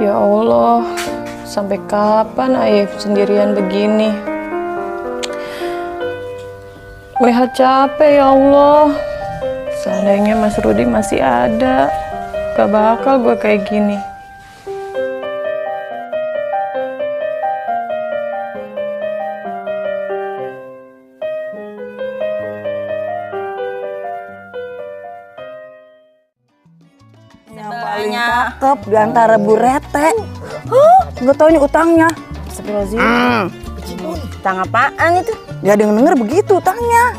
Ya Allah, sampai kapan Aif sendirian begini? Lihat capek ya Allah. Seandainya Mas Rudi masih ada, gak bakal gue kayak gini. Yang paling cakep di antara Bu Rete. Nggak tahu ini utangnya. Astagfirullahaladzim. Utang apaan itu? Ya denger begitu utangnya.